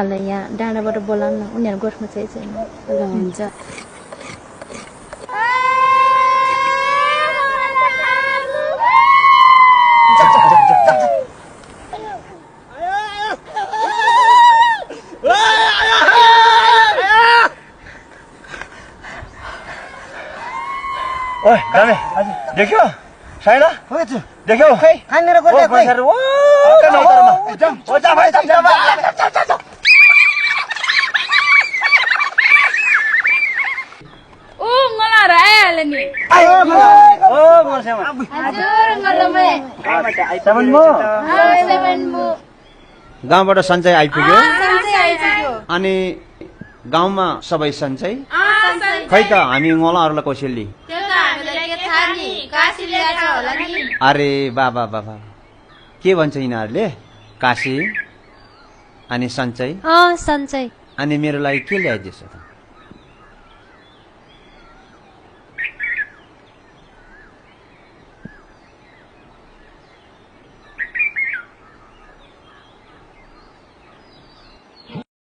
यहाँ डाँडाबाट बोलाउन उनीहरू गोठमा चाहिँ छैन ल हुन्छ ओए दामे देख्यो छैन देख्यो खै कहाँनिर गयो खै गाउँबाट सञ्चय आइपुग्यो अनि गाउँमा सबै सञ्चय खै त हामी ngolaहरूलाई कसैले अरे बाबा बाबा के भन्छ यिनीहरूले काशी अनि सञ्चय सञ्चय अनि मेरो लागि के ल्याइदिएछ त